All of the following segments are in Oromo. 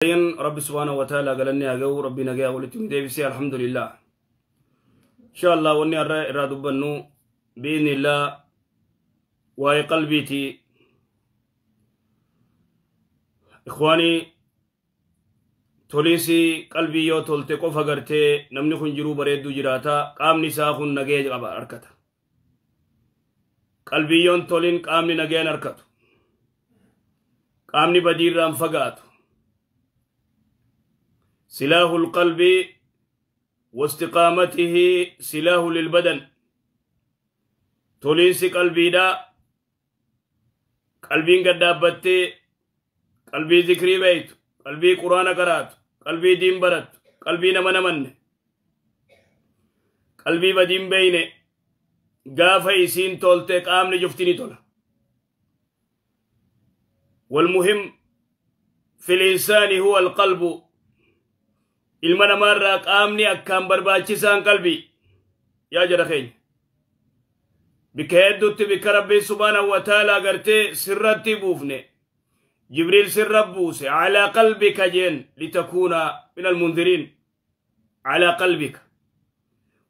رب سبحانه وتعالى قالني أجو ربي نجا ولتم ديبسي الحمد لله. إن شاء الله وني أرى بنو بإذن الله وهي قلبيتي إخواني توليسي قلبي يو تولتي قفا قرتي نمني خنجرو بريدو جراتا قامني ساخن نجي قبا أركتا قلبي يون تولين قامني نجي أركتو قامني بدير رام فقاتو. سلاح القلب واستقامته سلاح للبدن. توليسي قلبي دا قلبي قد دابتي قلبي ذكري بيت قلبي قرآن قرات قلبي دين برت قلبي نمن من قلبي بدين بين قافة يسين تولتك آمن جفتني تولا. والمهم في الإنسان هو القلب. Ilma namarraa qaamni akkaan barbaachisaan qalbii yaa jara keenya bikka hedduutti bikka rabbiin subhaanahu wa ta'aalaa gartee sirratti buufne Jibriil sirra buuse alaa qalbika jeen litakuuna min almundiriin alaa qalbika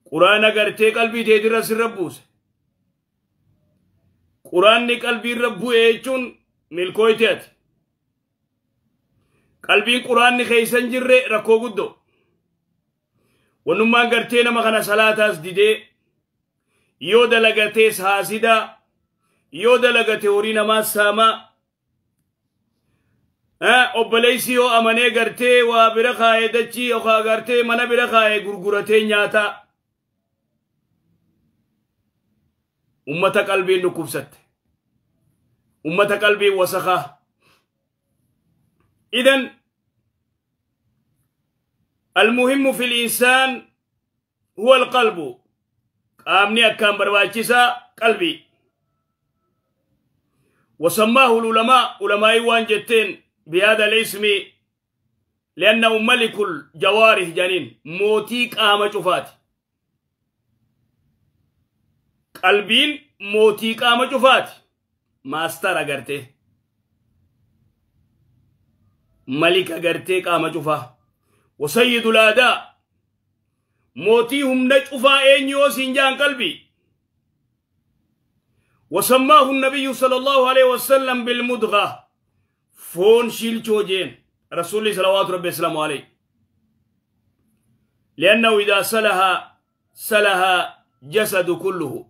quraana gartee qalbii teetirra sirra buuse quraanni qalbiirra bu'e jechuun milkooyte ati qalbiin quraanni keeysan jirre rakkoo guddoo ونمان قرتينا مغانا صلاة ديدي يودا لغتي ساسدا يودا لغتي ورينا ما ساما أبليسي يو أماني قرتي وبرخاي دجي أخا قرتي منا برخاي غرغرتي نياتا أمة قلبي نكبست أمة قلبي وسخة. إذن المهم في الإنسان هو القلب. قامني أكام برواجسا قلبي. وسماه العلماء علماء وانجتين بهذا الاسم لأنه ملك الجوارح جنين موتي قام شفات قلبين موتي قام شفات ماستر أغرتي ملك أغرتي قام شفات وسيد الأداء موتيهم نجفا أين سنجان قلبي. وسماه النبي صلى الله عليه وسلم بالمدغة فون شيل جوجين رسول صلوات ربي السلام عليه لأنه إذا سلها سلها جسد كله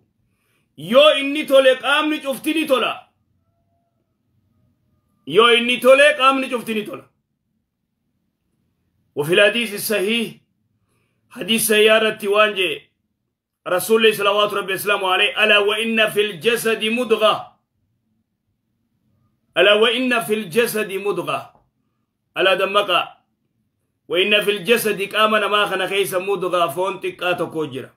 يو إني تولك آمني شفتني تولا يو إني تولك آمني شفتني تولا. وفي الحديث الصحيح حديث سيارة وانجي رسول الله صلوات ربي السلام عليه ألا وإن في الجسد مضغة ألا وإن في الجسد مضغة ألا دمك وإن في الجسد كامنا ما خنا خيس مضغة فونتك أتكوجرة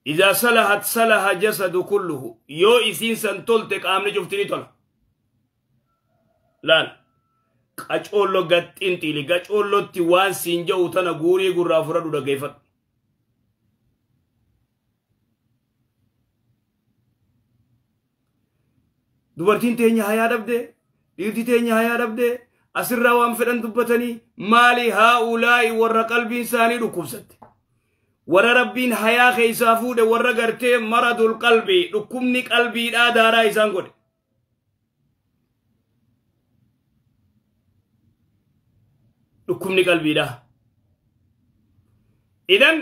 إذا صلحت صلح جسد كله يو إسين سنتولتك آمن جفتني تولا لا قاچولو غتينتيلي قاچولوtti waan siin jedhu tana guurii gurraa fudhadhu dhaggeeffadhu. Dubartiin teenya hayaa dhabde, dhiirti teenya hayaa dhabde, asirraa waan fedhan dubbatanii maali haa'ulaa'i warra qalbiin isaanii dhukkubsatte. Warra rabbiin hayaa keessaa fuudhe warra gartee maradul qalbii dhukkubni qalbiidhaa daaraa isaan godhe. Dhukkubni qalbiidha. Idan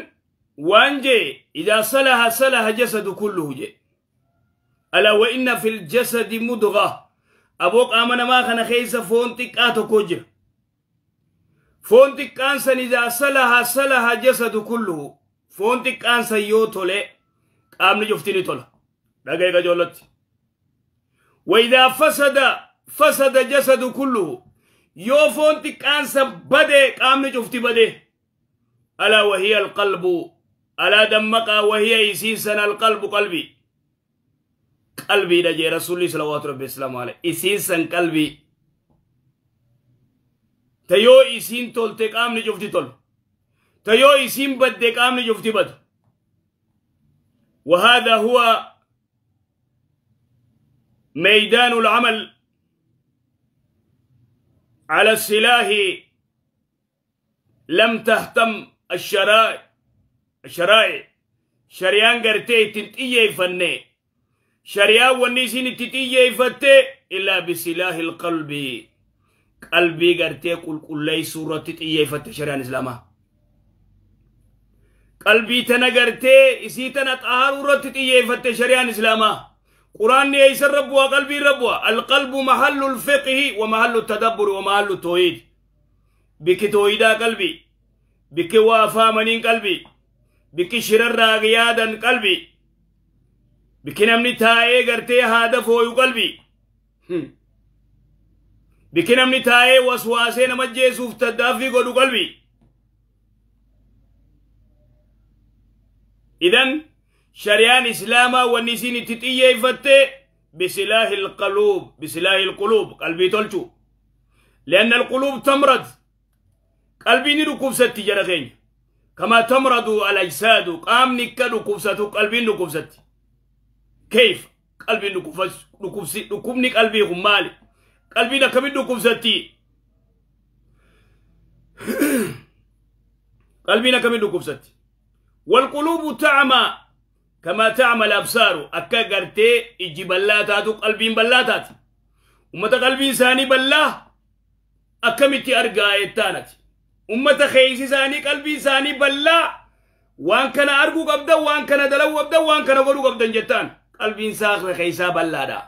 waan jee idaa salaha salaha jasadu kulluhu jee. Alaa wa inna fil jasadi mudgha aboo qaama namaa kana keessa foon xiqqaa tokko jira. Foon xiqqaan san idaa salaha salaha jasadu kulluhu foon xiqqaan san yoo tole qaamni cufti ni tola. Dhagaye qajoollotti. Wa idaa fasada fasada jasadu kulluhu yoo foon xiqqaan san badee qaamni cufti badee. Alaa wahiya alqalbu alaa dammaqaa wahiya isiin alqalbu qalbii qalbiidha jee rasuulli salawaatu rabbi islaamu alayhi isiin san qalbii ta yoo isiin tolte qaamni cufti tolu ta yoo isiin badde qaamni cufti badu. وهذا هو ميدان العمل. على السلاح لم تهتم الشرائع شريان قرتي تنتيجي فني شريان ونسين تنتيجي فتي إلا بسلاح القلب قلبي قرتي قل قل سورة تنتيجي فتي شريان إسلاما قلبي تنقرتي إسيتنا طهارة تنتيجي فتي شريان إسلاما قرآن يسر ربوا قلبي ربوا القلب محل الفقه ومحل التدبر ومحل التوحيد بك توحيدا قلبي بك وافا منين قلبي بك شرر غيادا قلبي بك نمني تاي غرتي هدف هو قلبي بك نمني تاي وسواسه نمجي سوف تدافي قدو قلبي إذن شريان إسلاما والنسين تتيجي فتي بسلاح القلوب بسلاح القلوب قلبي تلشو لأن القلوب تمرض قلبي نركب ستي جرغين كما تمرض الأجساد قام نكد كبستو قلبي نركب ستي كيف قلبي نركبني قلبي غمالي قلبي نكمل نركب ستي قلبي نكمل نركب ستي والقلوب تعمى كما تعمل أبصار أكا قرتي إجي بلاتاتو قلبين بلاتات أمتا قلبين ساني بلاه أكمتي أرقا إتانت أمتا خيسي ساني قلبين ساني بلاه وان كان أرقو قبدا وان كان دلو قبدا وان كان قلو قبدا جتان قلبين ساخر خيسا بلادا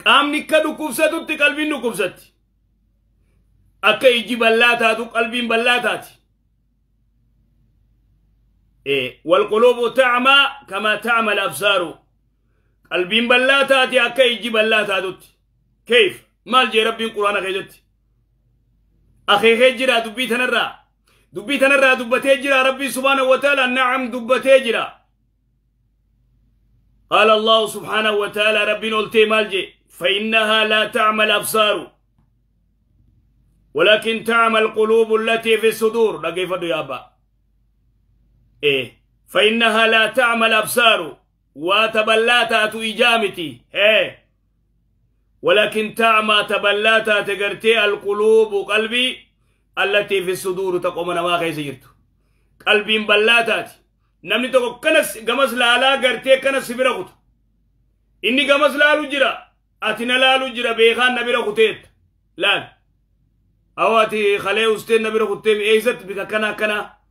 قام نكدو كفستو تي قلبين نكفست أكا إجي بلاتاتو قلبين بلاتات إيه والقلوب تعمى كما تعمى الأبصار قلبين بلاتاتي أكا يجي بلاتاتي كيف مال جي ربي القرآن خيجتي أخي خيجرا دبي تنرى دبي تنرى دبتي جرا ربي سبحانه وتعالى نعم دبتي جرا قال الله سبحانه وتعالى ربي نولتي مال جي فإنها لا تعمى الأبصار ولكن تعمى القلوب التي في الصدور لا كيف يا أبا إيه فإنها لا تعمى الأبصار وتبلاتات إجامتي إيه ولكن تعمى تبلاتا تقرتي القلوب قلبي التي في الصدور تقوم نما خيس جرتو قلبي بلاتات نمني تقو كنس غمس لالا قرتي كنس برغت إني غمس لالو جرا أتنا لالو جرا بيخان نبرا خطيت لا أو أتي خلي أستين نبرا خطيت إيزت بك كنا كنا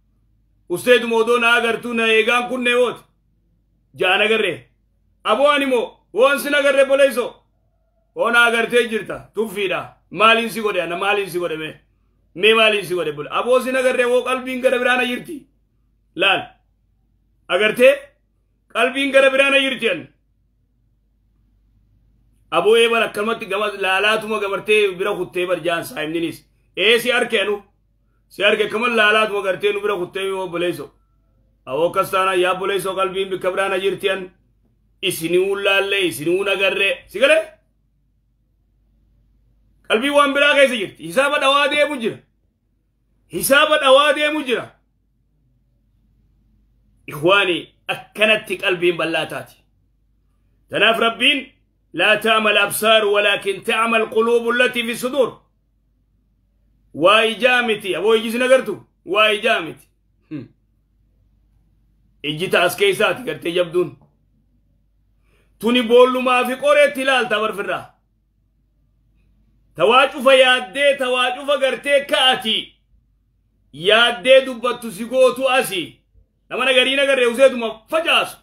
أستاذ موضوع ناغرتو نايغان كن نيوت جانا غري أبو أنيمو وانسنا غري بوليسو وانا غرتي جرتا توفيدا مالين سيغوري أنا مالين سيغوري مي مالين سيغوري بول أبو سينا غري و قلبين غري برانا جرتي لال أغرتي قلبين غري برانا جرتي أن أبو إيبر أكلمتي غمز لالاتو غمرتي برا خطي بر جان سايم دينيس إيه سيار كانو سيار کے کمل لالات وہ کرتے نو برا خطے میں وہ بولیسو او کستانا یا بولیسو قلبین بکبرانا جرتین اسنیو لالے اسنیو نگر رے سگلے قلبی وان برا کیسے جرتی حساب دوا دے مجرا حساب دوا دے مجرا اخوانی اکنت قلبین بلاتاتی تناف ربین لا تعمل ابصار ولكن تعمل قلوب التي في الصدور واي جامتي ابو يجي نغرتو واي جامتي اجي تاس كيسات غرتي يبدون توني بولو ما في قوري تلال تبر فرا تواجو فيادي تواجو فغرتي كاتي يادي دبتو سيغوتو اسي لما نغري نغري وزيدو ما فجاس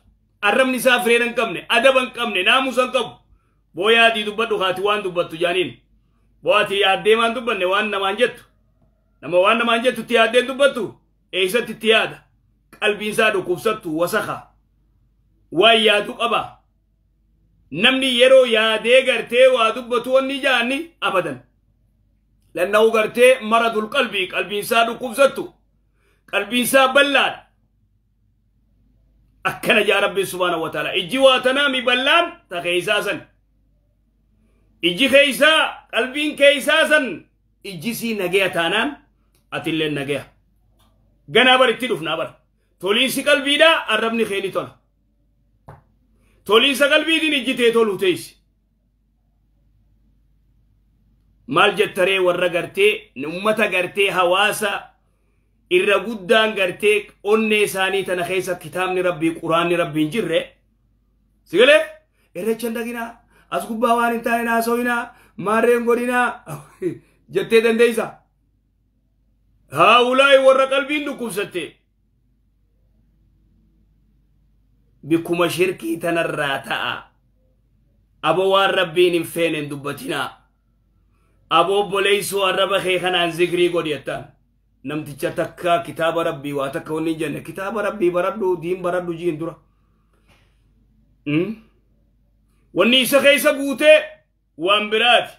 الرمني سافرين كمني ادبن كمني ناموسن كم بو يادي دبتو خاتي وان دبتو جانين بواتي يادي مان دبني وان نمان جتو نما وان نمان جتو تيادي دبتو ايست تيادا قلبي سادو كوبستو وسخا واي يادو قبا نمني يرو يادي غرتي وادبتو وني جاني ابدا لانه غرتي مرض القلب قلبي سادو كوبستو قلبي سا بلاد اكن يا ربي سبحانه وتعالى اجي واتنامي بلان تخيساسن إجي خيسا قلبين كيساسن إجي سي نجيا تانان أتلين نجيا جنابر اتلوف نابر توليسي قلبي دا الربني خيني تولا توليسي قلبي دين إجي تيتولو تيسي Maal jettaree warra gartee ummata gartee hawaasa irra guddaan gartee onnee isaanii tana keessa kitaabni rabbii quraanni rabbii hin jirre sigalee irreecha hin dhaginaa as gubbaa waan hin taane haasawinaa maarreen godhinaa jettee dandeeysa. Haa'ulaayi warra qalbiin dhukkubsatte bikkuma shirkii tanarraa ta'a. Aboo waan rabbiin hin feene hin dubbatinaa. Aboo obboleessoo arraba kee kanaan zikrii godhi jettaan. Namticha takka kitaaba rabbii waa takka wanni hin jenne kitaaba rabbii baradhu diin baradhu jiin dura. Wanni isa keessa guutee waan biraati.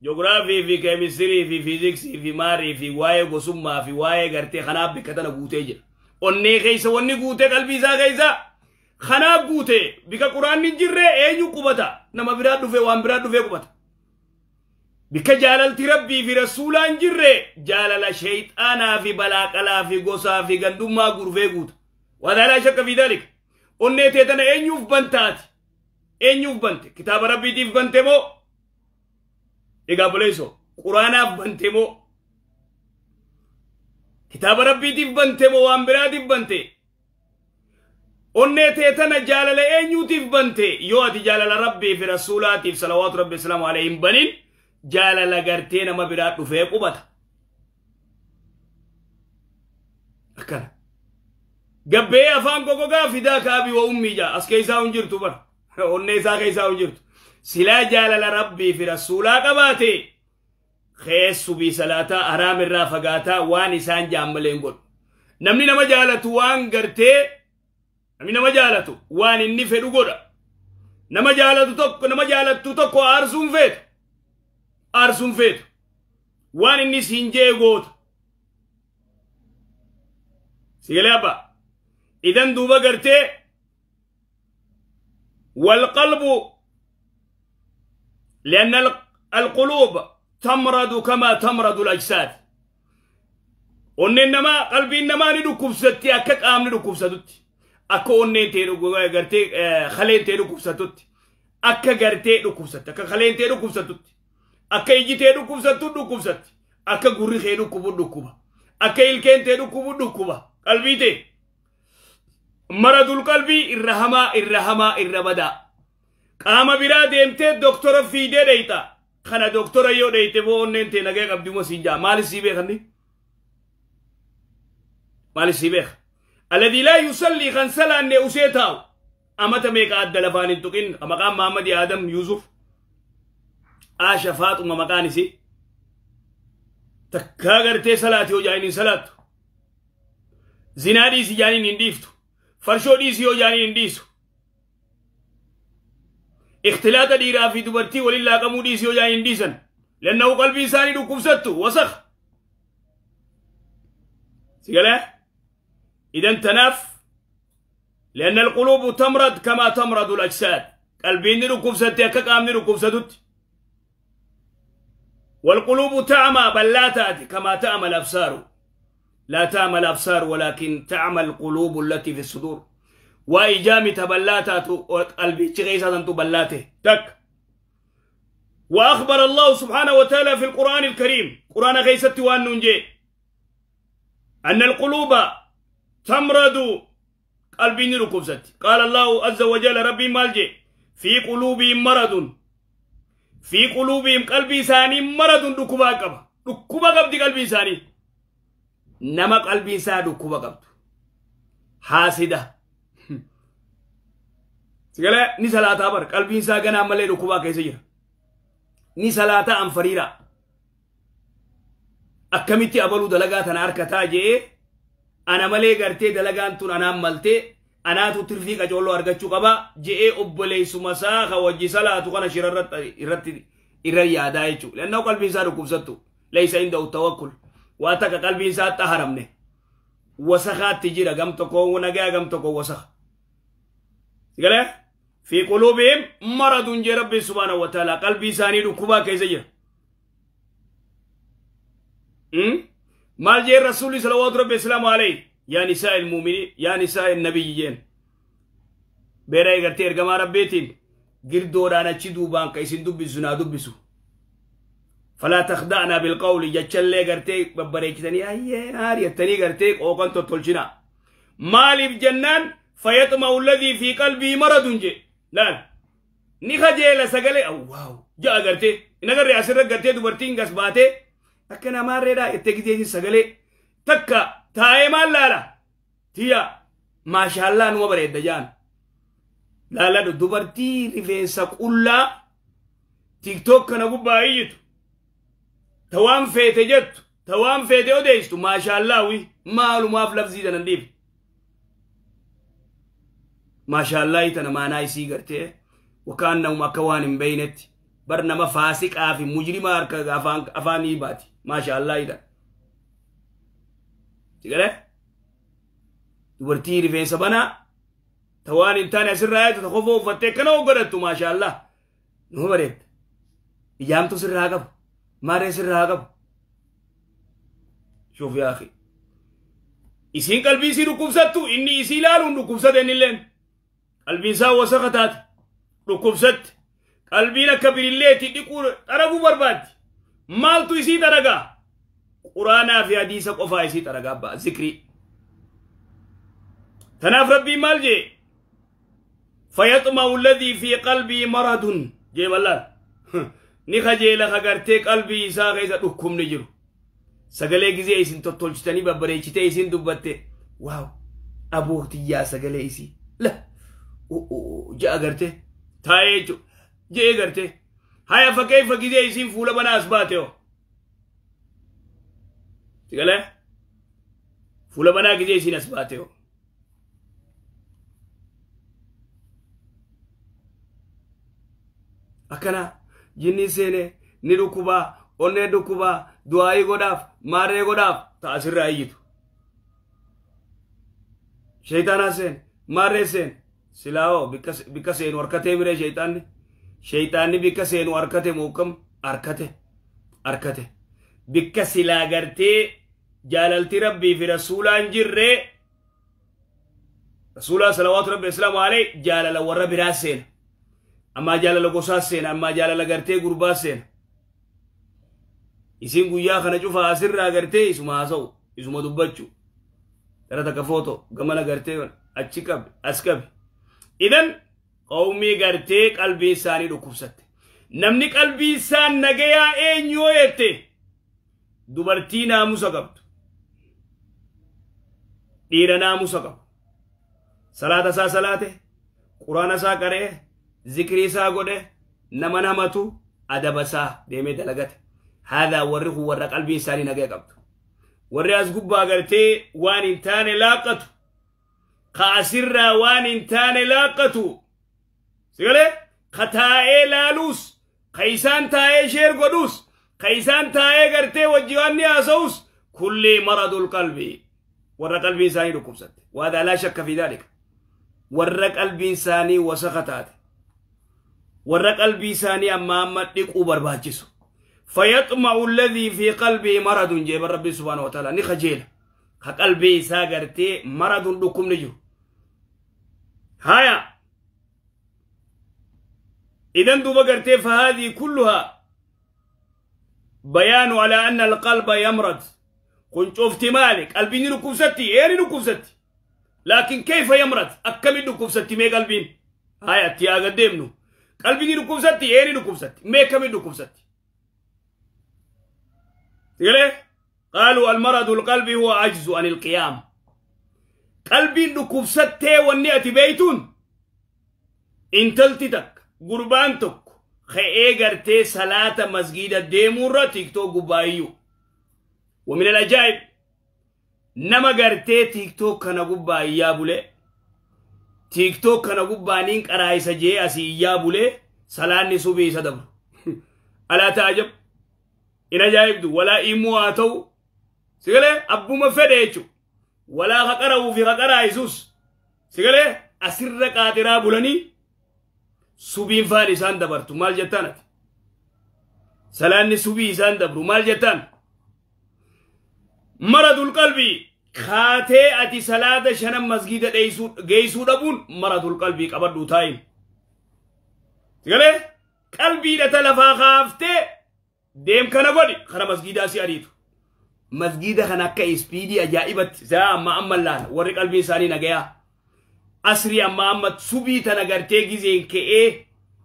Joogiraafii fi keemistirii fi fiiziksii fi maarii fi waa'ee gosummaa fi waa'ee gartee kanaaf bikka tana guutee jira. Onnee keessa wanni guutee qalbii isaa keessa kanaaf guutee bika quraanni hin jirre eenyu qubata nama biraa dhufee waan biraa dhufee qubata. Bikka jaalalti rabbii fi rasuulaa hin jirre jaalala sheeyxaanaa fi balaaqalaa fi gosaa fi gandummaa gurfee guuta. Wadaalaa shakka fi daalika. Onnee tee tana eenyuuf bantaati? Eenyuuf bante? Kitaaba rabbiitiif bante moo? Egaa buleessoo quraanaaf bante moo? Kitaaba rabbiitiif bante moo waan biraatiif bante? Onnee tee tana jaalala eenyuutiif bante? Yoo ati jaalala rabbii fi rasuulaatiif salawaatu rabbi salaamu alayhi hin banin jaalala gartee nama biraa dhufee qubata. Akkana. Gabbee afaan gogogaa fidaa kaabii wa ummii jaa as keessaa hin jirtu bara. Onnee isaa keessaa hin jirtu. Silaa jaalala rabbii fi rasuulaa qabaate keessu bi salaataa haraam irraa fagaataa waan isaan jaammalee hin godhu. Namni nama jaalatu waan gartee namni nama jaalatu waan inni fedhu godha. Nama jaalatu tokko nama jaalattu tokko aarsuun feetu. Aarsuun feetu. Waan inni siin jee goota. Sigalee abbaa. Idan duuba gartee والقلب لأن القلوب تمرض كما تمرض الأجساد. onneen qalbiin namaa ni dhukkubsatti akka qaamni dhukkubsatutti akka onneen ta'e gartee kaleen ta'e dhukkubsatutti akka gartee dhukkubsatti akka kaleen ta'e dhukkubsatutti akka iji ta'e dhukkubsattu dhukkubsatti akka gurri kee dhukkubu dhukkuba akka ilkeen ta'e dhukkubu dhukkuba qalbii ta'e maradul qalbii irra hamaa irra hamaa irra badaa qaama biraa deemtee doktora fiidee dheeyta kana doktora yoo dheeyte boo onneen ta'e nagee qabduma siin jaa maalis sii beekanni مال السبيخ الذي لا يصلي خنسلا أن أسيتاو أما تميك أدى لفان تقين مقام محمد آدم يوسف آشا فاطمة مقانسي تكاغرتي صلاتي وجاينين صلاة زنادي سجانين انديفتو فرشو ديسي وجانين انديسو اختلاط ديرا في دبرتي ولله قمو ديسي وجانين انديسن لأنه قلبي ساني دكوبستو وسخ سيقال إذن تناف لأن القلوب تمرض كما تمرض الأجساد قلبين ركوب ستي كقامن ركوب ستت والقلوب تعمى بل لا تأتي كما تعمى الأبصار لا تعمى الأبصار ولكن تعمى القلوب التي في الصدور وإجامة بل لا تأتي قلبي تغيسة بلاته تك. وأخبر الله سبحانه وتعالى في القرآن الكريم قرآن غيست وأن ننجي أن القلوب تمرض قلبي ركوبست. قال الله عز وجل ربي مالجي في قلوبهم مرض في قلوبهم قلبي ثاني مرض ركوبا قب ركوبا قبدي قلبي ثاني نما قلبي سا ركوبا قبد حاسدة سيقال ني صلاة بر قلبي سا غنا ملي ركوبا كيسه جرا ني صلاة ام فريرا akkamitti abaluu dalagaa tana harkataa jee ana malee gartee dalagaan tun anaan maltee anaatu tirfii qacooloo argachuu qaba jee obboleessuma isaa ka wajji salaatu kana shira irratti irra yaadaa jechuudha. Lannaa qalbiin isaa dhukkubsattu laysa indahu tawakkul waa takka qalbiin isaa xaharamne wasakaatti jira gam tokko nagaa gam tokko wasaka. Sigalee fi quluubihim maradun jee rabbi subhaanahu wa ta'ala qalbii isaanii dhukkubaa keessa jira. مال جاي الرسول صلى الله عليه وسلم عليه يا نساء المؤمنين يا نساء النبيين بيراي غرتي ارغما ربيتين غير دورانا چي دوبان كايسين دبسو نا دبسو فلا تخدعنا بالقول جتشلي غرتي ببريكتني اي هاريتني غرتي قوقن تطلجنا مالي بجنان فيطمع الذي في قلبي مرض جي لا نخجيل سغلي او واو جا غرتي نغري اسر غرتي دبرتين غسباتي اكنا ماريدا اتغيتي سغلي تكا تاي مال لا تيا ما شاء الله نو بريد جان لا لا دبرتي ريفنسا قلا تيك توك كنا غبايت توام فيت جت توام فيت اوديستو ما شاء الله وي مالو ما في لفظي دنا ما شاء الله يتنا ما نايسي غرتي وكانه ما كوان بينت برنما فاسق افي مجرم افان افاني باتي ما شاء الله يدا تقول دبرتي ريفنسا بنا توان انتان اسر رايت تخوفو فتكنا وغرتو ما شاء الله نو بريت يامتو سر راغب ماري سر راغب شوف يا اخي اسين قلبي سي ركوبستو اني اسي لالون ركوبست انلين قلبي سا وسختات ركوبست قلبي لك بريلتي ديكور ترغو برباد مالتو اسي ترغا قرانا في حديث قفا اسي ترغا با ذكري تناف ربي مالجي فيطمع الذي في قلبي مرض جي والله نخجي لخغرتي قلبي سا غيزا دكم نجرو سغلي غزي اسين تطولچتني ببريچتي اسين دبته واو ابوتي يا سغلي اسي لا او جا غرتي تايجو جي غرتي هيا فكيف غزي اسين فولا بنا اسباتيو تغلا فولا بنا غزي اسين اسباتيو akana jinni sene ni rukuba onne dukuba du'ai godaf mare godaf taasirra ayitu shaytana sen mare sen silao bikasen warkate mire shaytan shaytani bikasen warkate mukam arkate arkate bikasila garte jalalti rabbi fi rasulan jirre rasula salawatu rabbi islamu alayhi jalala warra birasen amma jalala gosa sen amma jalala garte gurba sen isin guyyaa kana cufa asirraa gartee isuma haasa'u isuma dubbachu tara takka foto gamana gartee achi qabi as qabi idan qawmii gartee qalbii isaanii dhukkubsatte namni qalbii isaan nagayaa eenyu yoo jette dubartii naamusa qabdu dhiira naamusa qabu salaata isaa salaate quraana isaa qaree zikrii isaa godhe nama namatu adaba isaa deemee dalagate هذا ورخ ور قلبي إنساني نجا قبض وري أسقب أجرتي وان إنتان لاقته قاسر وان إنتان لاقته سيقولي خطائي لالوس قيسان تاي شير قدوس قيسان تاي قرتي وجواني أسوس كل مرض القلب ور قلبي إنساني ركوبست وهذا لا شك في ذلك ور قلبي إنساني وسخطات ور قلبي إنساني أمام ديقو برباجسو فيطمع الذي في قلبه مرض جيب ربي سبحانه وتعالى نخجيل قلبي ساغرتي مرض لكم نجو هيا إذن دوبا غرتي فهذه كلها بيان على أن القلب يمرض كنت شفت مالك قلبي نكوبستي ايري نكوبستي لكن كيف يمرض أكمل نكوبستي مي قلبين هيا تيا قدمنو قلبي نكوبستي ايري نكوبستي مي كمل نكوبستي قالوا المرض القلبي هو عجز عن القيام قلبي نكوبستي والنئة بيتون انتلتك قربانتك خيغرتي صلاة مسجد ديمورة تيك توك قبايو ومن العجائب نما غرتي تيك توك كان قبايا بولي تيك توك كان قبانين قرايس جي اسي يا بولي صلاة نسوبي صدبر ألا تعجب إن عجائب دو ولا إيمو آتو سيقولي أبو مفديتشو ولا خقرأو في خقرأ يسوس سيقولي أسر قاترا بولاني سوبين فان إسان دبرتو مال جتانت سلاني سوبي إسان دبرو مال جتان مرض القلب خاتي أتي صلاة شنم مسجد جيسو دبون مرض القلب قبردو تايم سيقولي قلبي لتلفا خافتي Deem kana godhi kara masgiidaa si ariitu. Masgiida kana akka ispiidii ajaa'ibatti saa amma amma laala warri qalbii isaanii nagayaa. Asrii amma amma subii tana gartee gizeen ka'ee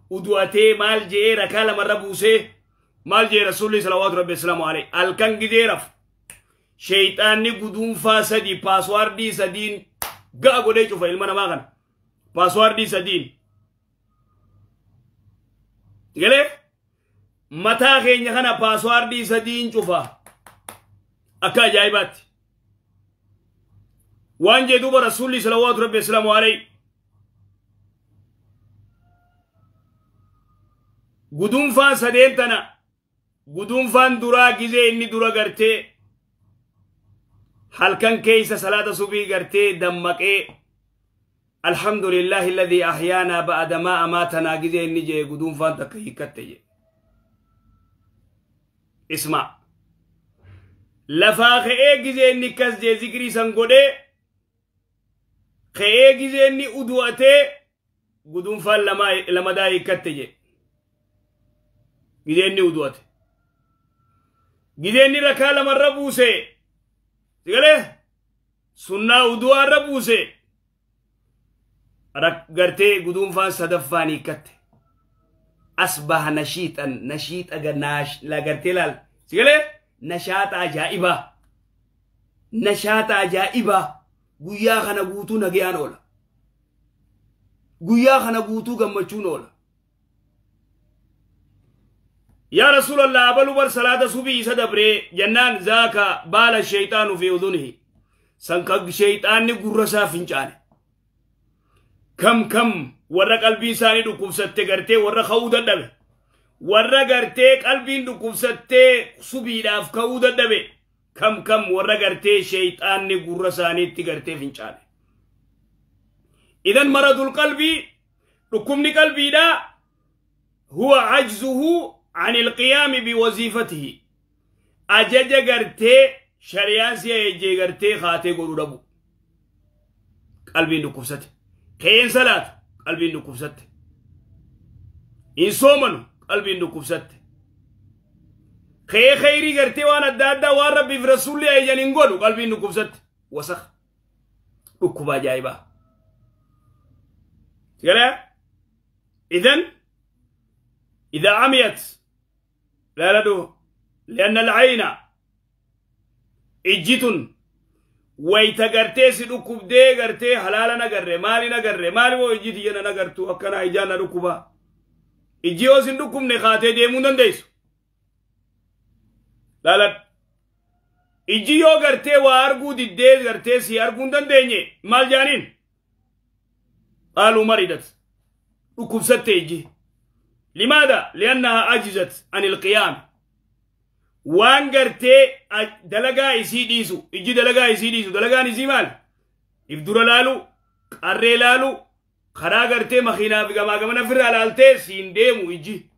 udu'atee maal je'ee rakaa lamarra buusee maal je'ee rasuulli salawaatu rabbi salaamu alayhi halkan gizee raf. Sheeyxaanni guduunfaa sadii paaswaardii sadiin ga'a godhee cufa ilma namaa kana. Paaswaardii sadiin. Galee mataa keenya kana paaswaardii sadiin cufa akka ajaa'ibaatti. Waan jee duuba rasuulli salawaatu rabbi salaamu alayhi guduunfaan sadeen tana guduunfaan duraa gizee inni dura gartee halkan keeysa salaata subii gartee dammaqee alhamdulillahi alladhi ahyaana ba'da ma amaatanaa gizee inni jee guduunfaan takka hiikkatte jee. Isma lafaa ka'ee gizee inni kas jee zikrii san godhee ka'ee gizee inni udu'atee guduunfaan lamadaa hiikkatte jee gizee inni udu'ate gizee inni rakaa lamarra buusee sigalee sunnaa udu'aarra buusee gartee guduunfaan sadaffaan hiikkatte asbaha nashiixan nashiixa gartee laal sigalee nashaata ajaa'ibaa nashaata ajaa'ibaa guyyaa kana guutuu nagayaan oola guyyaa kana guutuu gammachuun oola. Yaa rasuulallah abalu bar salaata subii isa dabree jennaan zaaka baala sheeyxaanu fi udunihi san ka sheeyxaanni gurra isaa fincaane kam kam warra qalbii isaanii dhukkubsatte gartee warra ka'uu dadhabe warra gartee qalbiin dhukkubsattee subiidhaaf ka'uu dadhabe kam kam warra gartee sheeyxaanni gurra isaaniitti gartee fincaane. Idan maradul qalbii dhukkubni qalbiidhaa huwa ajzuhu عن القيام بوظيفته أجج غرتي شريان سي أجج غرتي خاتي غرو ربو قلبي نكفست كين صلاة قلبي نكفست إن صومن قلبي نكفست خي خيري غرتي وانا دادا وان ربي في رسول الله أجل نقولو قلبي نكفست وسخ ركوبا جايبا إذن إذا عميت لا لدو لأن العين إجتن ويتغرتي سدوكب دي غرتي حلالا نغري مالي نغري مالي و إجتي جنا نغرتو أكنا إجانا ركوبا إجيو سندوكم نخاتي دي موندن ديسو لا لا إجيو غرتي وارغو دي دي غرتي سي أرغوندن ديني مال جانين قالوا مريدت ركوب ستة إجي. لماذا؟ لأنها عجزت عن القيام. وان غرتي دلقا إسي ديسو إجي دلقا إسي ديسو دلقا نسي مال إفدور لالو قرر لالو خرا غرتي مخينا في غما غما نفر لالتي سين ديمو إجي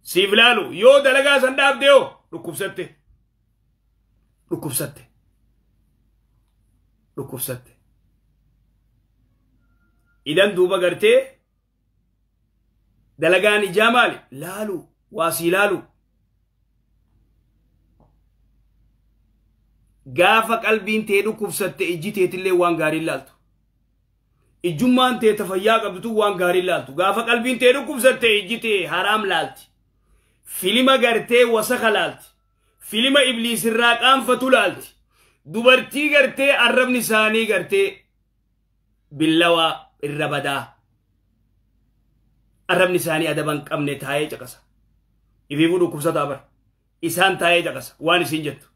سيف لالو يو دلقا سنداب ديو ركوب ستة ركوب ستة ركوب ستة. إذن دوبا غرتي dalagaan ijaa maali? Laalu, waasii laalu. Gaafa qalbiin tee dhukkubsatte ijji teetillee waan gaarii laaltu. Ijjummaan tee tafayyaa qabdutu waan gaarii laaltu. Gaafa qalbiin tee dhukkubsatte ijji tee haraam laalti. Filima gartee wasaka laalti. Filima ibliisirraa qaanfatu laalti. Dubartii gartee arrabni isaanii gartee billawaa irra badaa. Arrabni isaanii adaban qabne taa'ee caqasa. Ifiifuu dhukkubsataa bara. Isaan taa'ee caqasa waan isin jettu.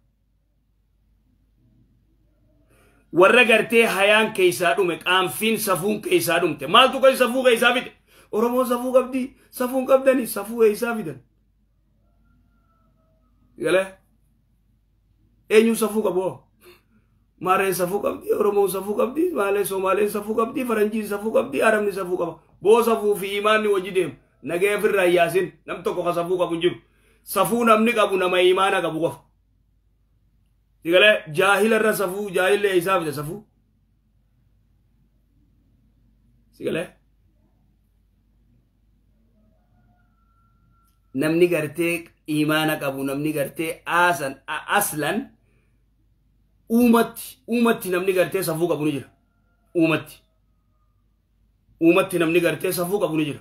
Warra gartee hayaan keessaa dhume qaanfiin safuun keessaa dhumte. Maaltu kan safuu keessaa fide? Oromoon safuu qabdi. Safuun qabdani safuu keessaa fidan. Galee? Eenyuun safuu qabu? Maareen safuu qabdi, Oromoon safuu qabdi, Maaleen Somaaleen safuu qabdi, Faranjiin safuu qabdi, Arabni safuu qaba. Boo safuu fi imaanni wajji deemu. Nagaya ofirraa hin yaasin nam tokko ka safuu qabu hin jiru. Safuu namni qabu nama imaana qabu qofa. Sigalee jaahila irra safuu jaahillee isaa fida safuu. Sigalee namni gartee Iimaana qabu namni gartee aasan aslan uumatti namni gartee safuu qabu ni jira. Uumatti namni gartee safuu qabu ni jira.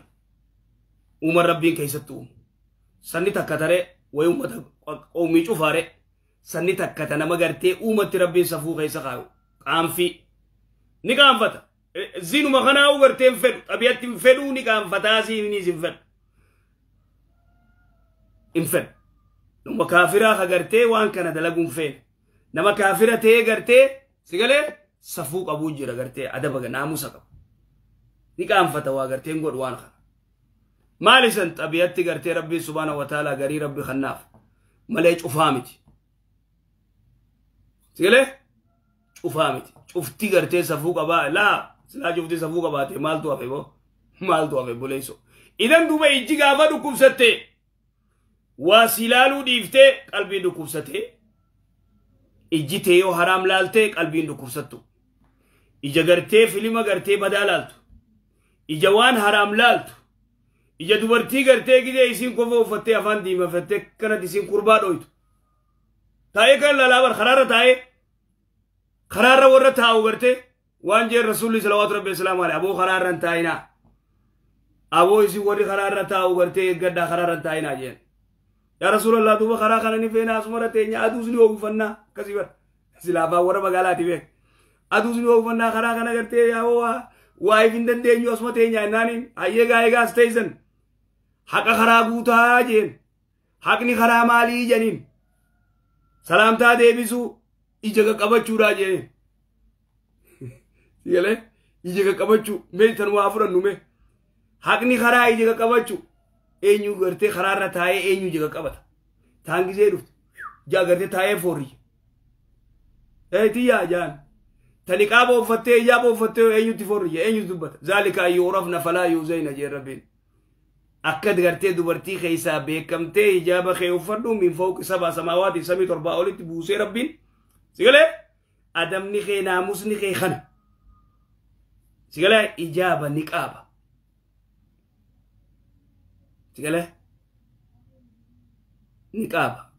Uuman rabbiin keessatti uumu. Sanni takka taree wayi uummata qoomii cufaare sanni takka ta nama gartee uumatti rabbiin safuu keessa kaayu. Qaanfii ni qaanfata. Zinuma kanaa gartee hin fedhu xabiyaatti hin fedhuu ni qaanfataa siiniis hin fedhu. Hin fedhu. Nama kaafiraa ka gartee waan kana dalaguun feene. Nama kaafira ta'ee gartee sigalee safuu qabuu jira gartee adaba naamusa qabu. Ni qaanfata waa gartee hin godhu waan kana. Maal isan xabiyatti gartee rabbiin subhaana wa ta'ala garii rabbi kannaaf malee cufaa miti. Sigalee cufaa miti. Cufti gartee safuu qabaa laa silaa cufti safuu qabaate maaltu hafe boo maaltu hafe buleessu. Idan duuba ijji gaafa dhukkubsatte waa si ilaaluu dhiiftee qalbiin dhukkubsattee ijji tee yoo haraam laaltee qalbiin dhukkubsattu. Ija gartee filima gartee badaa laaltu. Ija waan haraam laaltu. Ija dubartii gartee gidee isiin kofa uffattee afaan diimafattee kanatti isiin kurbaa dhoytu. Taa'ee kan laalaa bar karaarra taa'ee karaarra warra taa'u gartee waan jeen rasuulli salawaatu rabbi islaamu alayhi aboo karaarra hin taa'inaa. Aboo isin warri karaarra taa'u gartee eeggadhaa karaarra hin taa'inaa jeen. Yaa rasuulallah duuba karaa kana ni feenaa asuma teenya aduus ni oofannaa akkasii bara. Silaafaa warra magaalaati beek. Aduus ni oofannaa karaa kana gartee yaa waa hin dandeenyu asuma teenya jennaaniin hayyee gaa eegaas teessan. Haqa karaa guutaa jeen. Haqni karaa maalii janiin. Salaamtaa deebisuu ija qaqqabachuudhaa jeen. Sigalee ija qaqqabachuu mee tan waa fudhannu mee. Haqni karaa ija qaqqabachuu eenyu gartee karaarra taa'ee eenyu ija qaqqabata. Taan gisee dhufte ija gartee taa'ee foorri. Tiyyaa jaan. Tani qaaba uffattee ijaaba uffattee eenyutti foorri eenyutti dubbata. Zaalika yuurafna falaa yuuzayna jeen rabbiin. Akka gartee dubartii keessaa beekamtee hijaaba kee uffadhu min fawqi sab'a samaawaati samii torbaa olitti buusee rabbiin. Sigalee adamni kee naamusni kee kana. Sigalee ijaaba ni qaaba. Sigalee ni qaaba.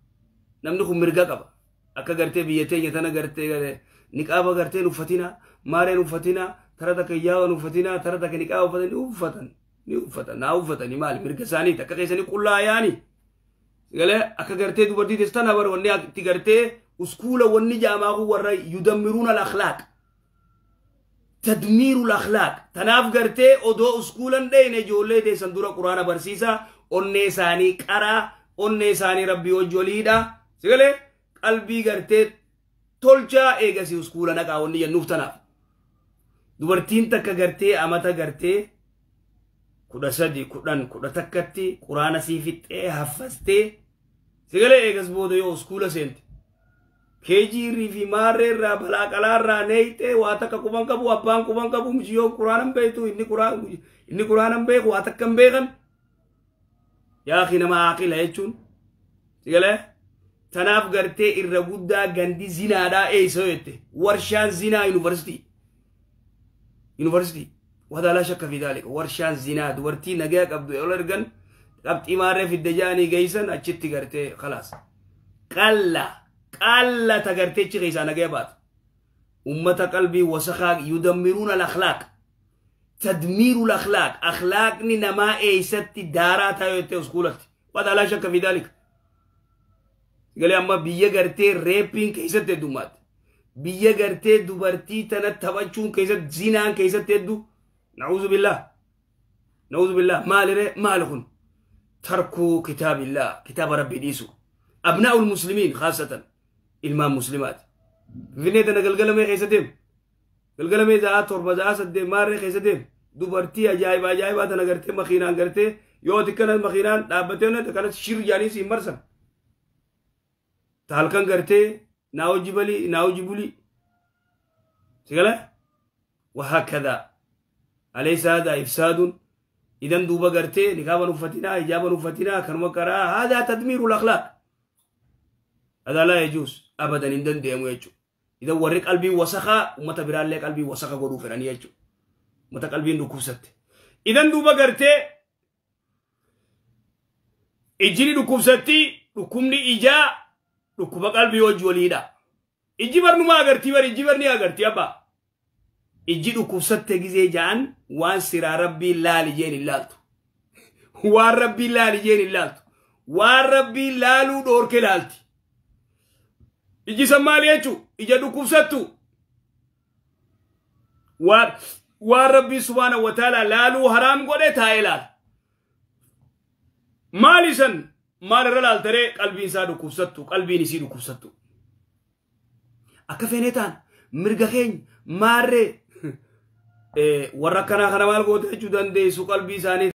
Namni kun mirga qaba. Akka gartee biyya teenya tana gartee ni qaaba gartee uffatina maareen uffatina tara takka ijaaba uffatina tara takka ni qaaba uffatanii uffatan. Ni uffatan naa uffatanii maali mirga isaanii takka keessanii qullaa yaani. Sigalee akka gartee dubartii teessan bar wanni itti gartee uskuula wanni jaamaa kun warra yudammiruuna al-akhlaaq. Tadmiiru al-akhlaaq. Tanaaf gartee odoo uskuulan dheeyne ijoollee teessan dura quraana barsiisaa onnee isaanii qaraa onnee isaanii rabbii wajjoliidha. Sigalee qalbii gartee tolchaa eegasii uskuula naqaa wanni jennuuf tanaaf. Dubartiin takka gartee amata gartee 13 10 11tti quraana sii fixxee haffastee sigalee eegas booda yoo uskuula seente. Keejiirrii fi maarreerraa balaa qalaarraa neeyxee waa takka quban qabu abbaan quban qabu mijiyyoo quraana hin beektu inni quraana hin beeku waa takka hin beekan. Yaa akhi nama aqila jechuun sigalee tanaaf gartee irra guddaa gandi zinaadhaa eessa jette warshaan zinaa yuunivarsiitii. Yuunivarsiitii. وهذا لا شك في ذلك. ورشان زنا دورتي نجا قبض يولرغن قبض إمارة في الدجاني جيسن أشتي قرتي خلاص. قلة قلة تقرتي تشيسا نجا بات. أمة قلبي وسخا يدمرون الأخلاق. تدمير الأخلاق. أخلاقني نما إيستي دارات هاي سكولت. وهذا لا شك في ذلك. قال لي أما بيا قرتي ريبين كيست دومات. بيا قرتي دبرتي تنتبچون كيست زنان كيست دو. نعوذ بالله نعوذ بالله. مال مالكم تركوا كتاب الله كتاب ربي ديسو أبناء المسلمين خاصة إلمام مسلمات فينيتنا قلقلمي خيستهم قلقلمي زعات تربة زعات سدهم ماري خيستهم دبرتي أجايب أجايب أنا قرتي مخينان قرتي يو تكنا مخينان دابتنا تكنا شير جاني سي مرسن تالكن قرتي ناو جبلي ناو جبلي سيقله وهكذا. أليس هذا إفساد؟ إذن دوبا قرتي نقابا نفتنا إجابا نفتنا كرما كرا هذا تدمير الأخلاق. هذا لا يجوز أبدا. إن ديمو يجو إذا وريك قلبي وسخة ومتى برال لك قلبي وسخة قدو فراني يجو متى قلبي نكوست. إذن دوبا قرتي Ijjini dhukkubsatti dhukkubni ijaa dhukkuba qalbii wajji waliidha. Ijji barnumaa agartii bari ijji barni agartii abbaa. Ijji dhukkubsatte gizee ja'an waan siraa rabbiin laali jeen hin laaltu. Waan rabbiin laali jeen hin laaltu. Waan rabbiin laaluu dhoorke laalti. Ijji san maali jechuu? Ija dhukkubsattu. Waan rabbiin subhaana wa ta'ala laaluu haraam godhe taa'ee laala. Maali san maal irra laaltaree qalbiin isaa dhukkubsattu qalbiin isii dhukkubsattu. Akka feenee ta'an mirga keenya maarree warra akkanaa kana maal goota jechuu dandeessu qalbii isaanii.